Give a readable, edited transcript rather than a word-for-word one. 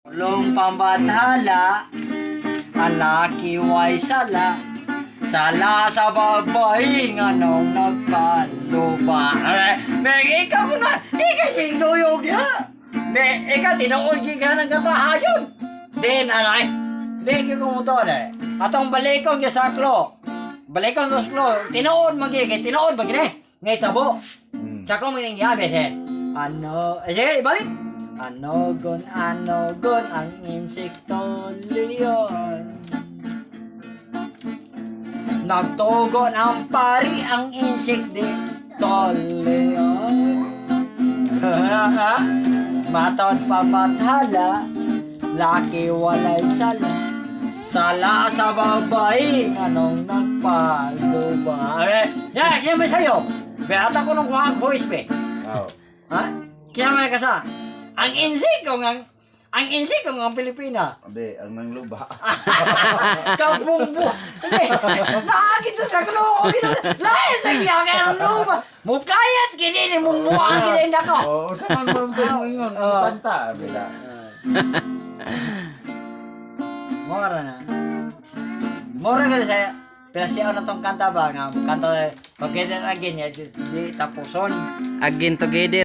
Ulong pambathala, alaki way sala, sala sa babae nganong nagpaluba. Eh, be, ikaw ko na, ikaw sing luyog ya. Be, ikaw tinuod gyud ka ng katahayon. Din anay, di ko kumuto eh. Atong balikon gyud sa klo. Balikon sa klo, tinuod man gyud kay tinuod man gyud eh. Ngay tabo. Sa ko man giyabe siya. Ano, eh, sige, ibalik. Ano gon, ano gon, ang insekto leon. Nagtugon ang pari ang insekto leon. Matod pamathala, laki walay sala. Sala sa babae, anong nagpaluba? Eh, yan, siyempre sa'yo. Beata ko nung kuha ang voice, be. Oh. Ha? Kaya man ka sa ang insik ko nga ang insik ko nga ang Pilipina. Abi, ang nangluba. Kabumbu. Hindi. Nakakita sa klo. Lain sa kiya kay ang lupa. Mukayat kini ni mong muang kini nako. Oo, sa man mo mo ingon, Oo. kanta abi la. Mora na. Mora ka sa pinasiyaw na tong kanta ba nga kanta Together Again ya di, di tapuson. Again together.